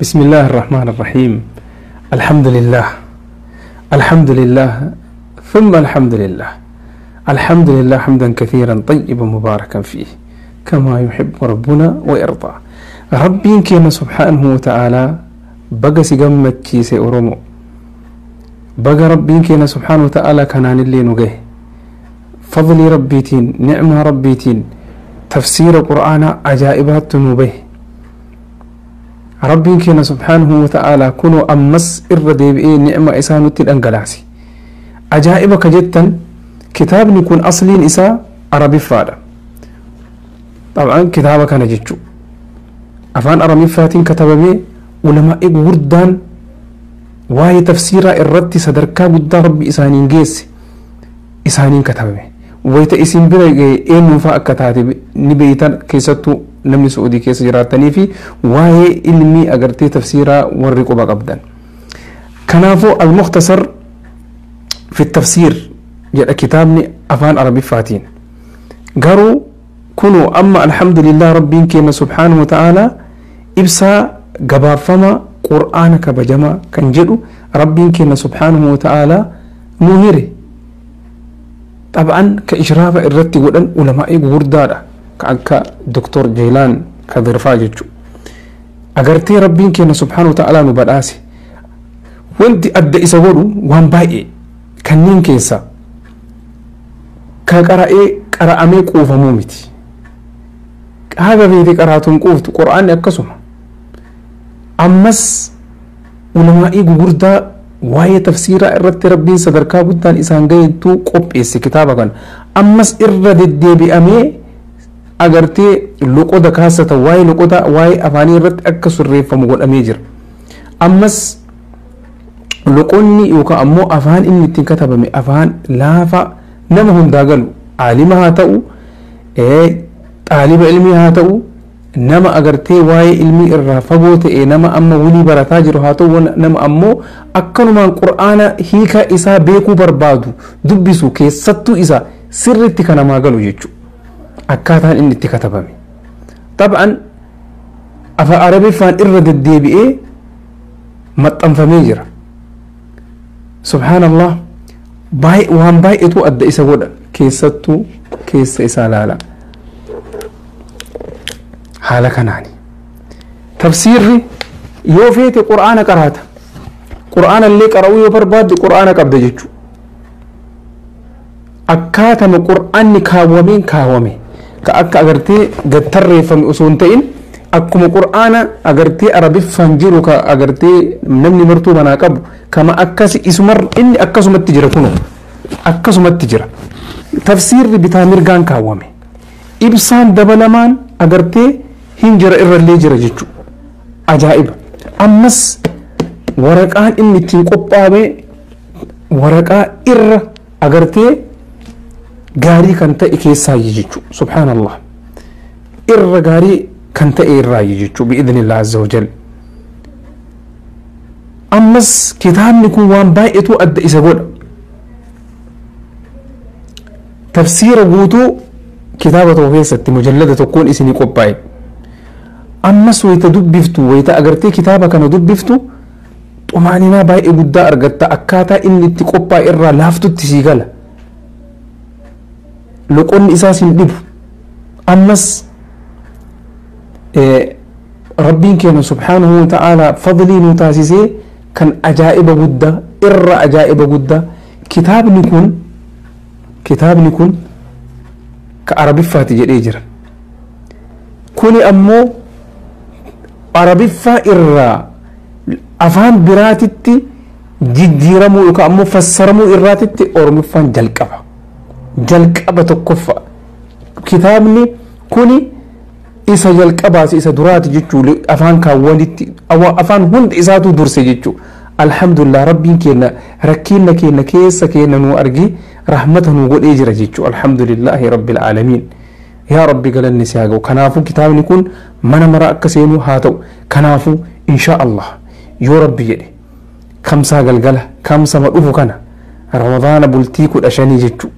بسم الله الرحمن الرحيم. الحمد لله، الحمد لله، ثم الحمد لله، الحمد لله حمدا كثيرا طيبا مباركا فيه كما يحب ربنا ويرضى. ربين كما سبحانه وتعالى بقى سيقمت كيسي أورمو بقى ربين كما سبحانه وتعالى كان اللي نجيه فضل ربيتين نعمة ربيتين تفسير القرآن عجائبات نوبه. ربين كنا سبحانه وتعالى كنوا أمس إردي بإيه نعمة إسانة الأنجلاسي عجائبك جدا. كتاب يكون أصلين إساء عربي فادا، طبعا كتابك أنا جتشو أفان عربي فاتين كتب بي علماء وردان واي تفسير الرد صدركا قد ربي إسانين جيس إسانين كتب بي ويتا إسين بلا إيه نفاق كتاتي نبيتان كيستو namni Saudii keessa jiraatanii fi waa'ee ilmii agartee tafsiiraa warri quba qabdan. Kanaafuu al-mukhtasar fi tafsiir jedha kitaabni afaan Arabiffaatiin. Garuu kunuu amma alhamdulillah rabbiin keenya subhaanahu wa ta'ala ibsaa gabaafama qur'aana kabajamaa kan jedhu rabbiin keenya subhaanahu wa ta'ala nu hire. Xab'an ka ishraafa irratti godhan ulamaa'ii gurguddaadha. Akka Dr. Jailan Kadirfaa jechuudha. Agartee rabbiin keenya subhaanahu wa ta'ala nu badhaase. Wanti adda isa godhu waan baay'ee kanneen keessaa ka qara'ee qara'amee quufamuu miti. Haga beekee qaraatuun quuftu qura'aanni akkasuma. Ammas ulamaa'ii gurguddaa waa'ee tafsiiraa irratti rabbiin sadarkaa guddaan isaan gaheetu qopheesse kitaaba kana. Ammas irra deddeebi'amee agartee loqoda kaasata waa'ee loqoda waa'ee afaanii irratti akka sirreeffamu godhamee jira. Ammas loqonni yookaan ammoo afaan inni ittiin katabame afaan laafaa nama hundaa galu aalima haa ta'u xaaliba ilmii haa ta'u nama agartee waa'ee ilmii irraa fagoo ta'e nama amma wulii barataa jiru haa ta'u nama ammoo akkanumaan qur'aana hiika isaa beekuu barbaadu dubbisu keessattuu isa sirriitti kan namaa galu jechuudha. Akkaataan inni itti katabame. Xab'an afaan Arabiffaan irra deddeebi'ee maxxanfamee jira. Subhaanallah waan baay'eetu adda isa godha keessattuu keessa isaa laala. Haala kanaani. Tafsiirri yoo feete qur'aana qaraata. Qur'aana illee qara'uu yoo barbaadde qur'aana qabda jechuudha. Akkaatama qur'aanni kaawwameen kaawwame. Ka akka agartee gattarreeffame osoo hin ta'in akkuma qur'aana agartee arabiffaan jiru ka agartee namni martuu manaa qabu kama akkasi isumar inni akkasumatti jira kunoo akkasumatti jira. Tafsiirri bitaa mirgaan kaawwame. Ibsaan dabalamaan agartee hin jira irrallee jira jechuudha. Ajaa'iba. Ammas waraqaan inni ittiin qophaa'e waraqaa irra agartee gaarii kan ta'e keessaa jechuudha. Subhaanallah. Irra gaarii kan ta'e irraa jechuudha bi'idhnillah azza wa jal. Ammas kitaabni kun waan baay'eetu adda isa godha. Tafsiira guutuu kitaaba tokko keessatti mujallada tokkoon isinii qophaa'e. Ammas wayita dubbiftu wayita agartee kitaaba kana dubbiftu xumaaninaa baay'ee guddaa argatta akkaataa inni itti qophaa'e irraa laaftutti sii gala. Loqonni isaas hin dhibu. Ammas rabbiin keenya subhaanahu wa ta'ala fadlii nu taasisee kan ajaa'iba guddaa irra ajaa'iba guddaa kitaabni kun ka arabiffaati jedhee jira. Kuni ammoo arabiffaa irraa afaan biraatitti jijjiiramuu yookaan ammoo fassaramuu irraatitti oromiffaan jalqaba. Jalqaba tokkoffaa. Kitaabni kuni isa jalqabaas isa duraati jechuun afaan kaawwanitti afaan hundi isaatu durse jechuudha. Alhamdulillah rabbiin keenya rakkinna keenya keessa keenya nu argi rahmata nu godhee jira jechuudha. Alhamdulillahi rabbil aalamiin. Yaa rabbi galanni si haa ga'u. Kanaafuu kitaabni kun mana mara akka seenu haa ta'u. Kanaafuu insha Allah yoo rabbi jedhe kamsaa galgala kamsama dhufu kana ramadaana bultii 15 jechuudha.